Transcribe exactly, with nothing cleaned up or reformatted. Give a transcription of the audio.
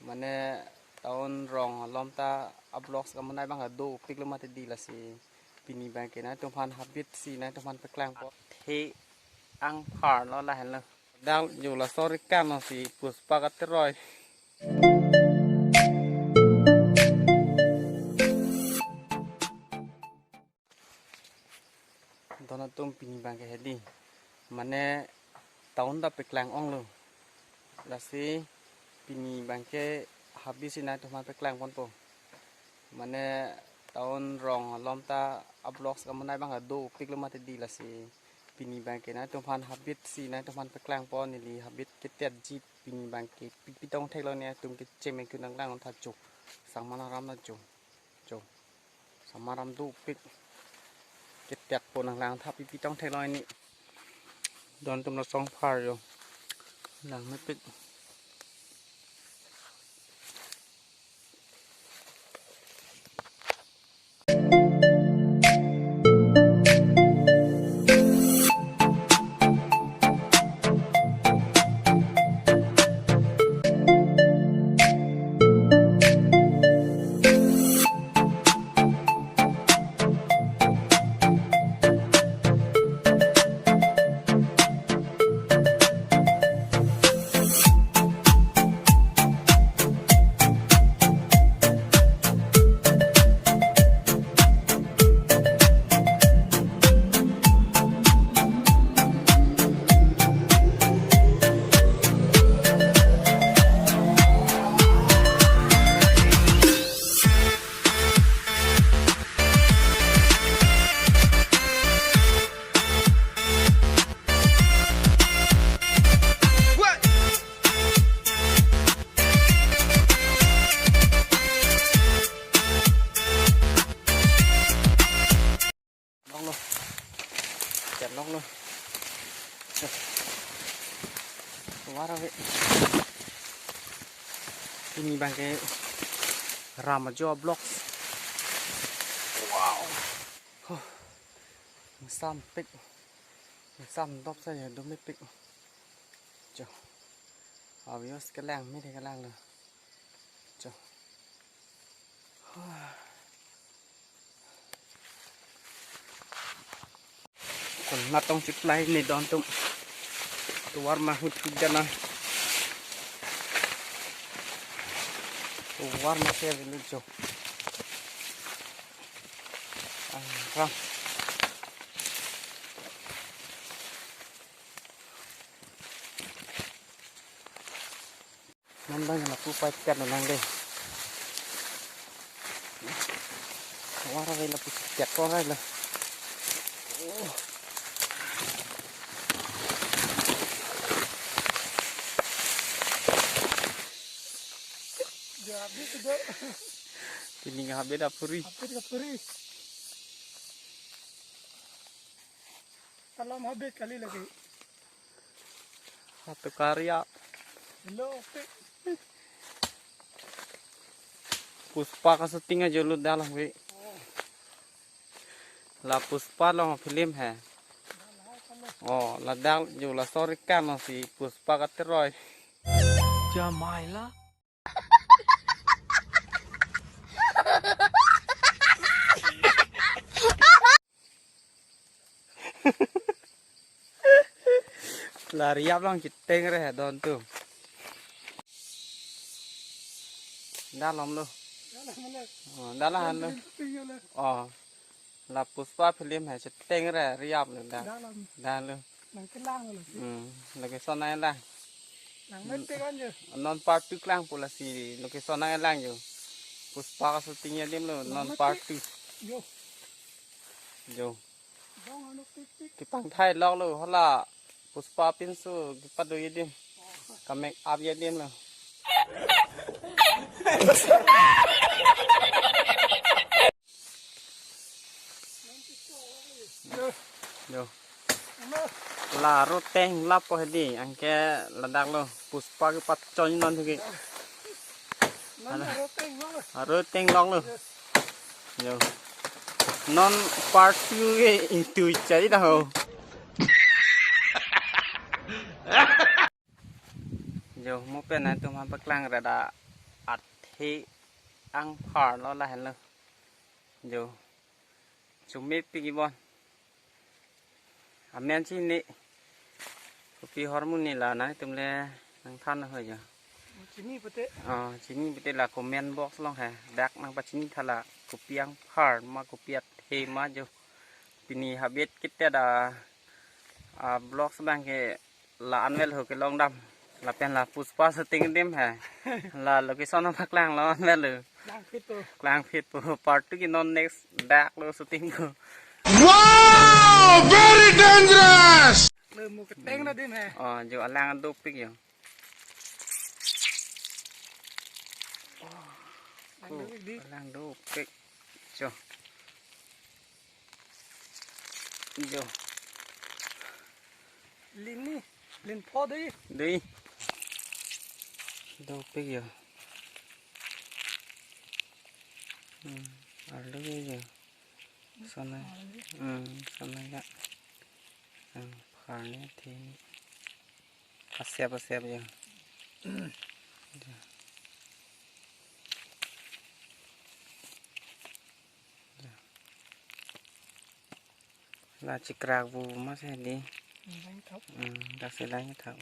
Mane town rong along ta a-vlogs kamonai abang dopiklo mati di, lasi pini abangke nangtumphan habit si nangtumphan paklangpo. Athe angpharlo lahenlo. Dal jo la sorry kan si Puspa kateroi. Don atum, pini abangke hedi. Mane town ta paklang onglo. Lasi pini abangke habit si nangtumphan paklangponpo. Mane town rong along ta a-vlogs kamonai abang dopiklo mati di, lasi pini abangke nangtumphan habit si nangtumphan paklangpo, neli habit ketet ji pini abangke pipi tong theklo, netum kecheng mengkun nanglang tha jo. Sangma aram na jo. Jo. Sangma aram dopik. Ketetpo, nanglang tha pipi tong theklo ini. Don atum, la songphar jo. Lang mepik. Longlo. Jan longlo. Wara ve. Pini abangke ram ajo a-vlogs. Wow. Huh. Ingsampik. Ingsamdop sa ya, do mepik. Jo. Avios kelang, mi de kelanglo. Jo. Huh. Kon matong supply ni don atum. Tovar ma hut hut jana. Tovar ma se velu jo. Ah, ram. Non abang lapu pai tiat lo nang de. Wara ve lapu tiat ko rai lo. Ya, habit sudah. Pini habit apuri. Habit apuri. Alam habit kali lagi. Satu karya. Hello, pik. Puspa ka shooting ajo lo dalam ke. Oh. La Puspa along film hai. Oh, ladak jo la sorry kan si Puspa kateroi. Jamaila. La riap along cheteng re don atum. Dalom lo. Oh, dalahan lo. Oh. La Puspa film hai cheteng re riap lo da. Dalam. Dan lo. Nangkelang lo. Hmm, location nanglang. Nang mepik kan jo. Non part two klangpo, lasi location nanglang jo. Puspa ka shooting adim lo, non part two. Jo. Jo. Dong anu pik pik. Kepangthai lok lo, hala Puspa pinso kepado adim. Ka-make up adim lo. Jo. La aro teng lapo hedi, anke ladak lo Puspa kepachon non thuki. Aro teng lok lo. Jo. Non part two ke ingtui chai dah ho. Jo, mo pen nangtumphan paklang reda. athe angphar lo lahenlo. Jo. Chomepik ibon. Amen chini. Kopi ahormu ne la nangtum le nangthan ho jo. Chini pute. Oh, chini pute la comment box along he. Dak nangpachini tha la kopi angphar ma kopi athe ma jo. Pini habit kita da, ah, vlogs abang ke la anvet ho kelong dam. Lapen la Pushpa shooting adim he. La location apaklang lo anvet lo. Klangphit po. Klangphit po. Part two ke non next dak lo shooting ko. Wow! Very dangerous! Lo mo keteng na dim he. Oh, jo alang dopik jo. Alang dopik di. Alang dopik. Jo. Jo. Lin ni, lin pho dei. Dei. Dopik jo. Hmm, arlo jo. Sana. Hmm, sana ya. Angphar ne athe ne. Asep asep jo. Jo. Jo. La chikrak bu ma se di. Lang thap. Hmm, dak si lang thap.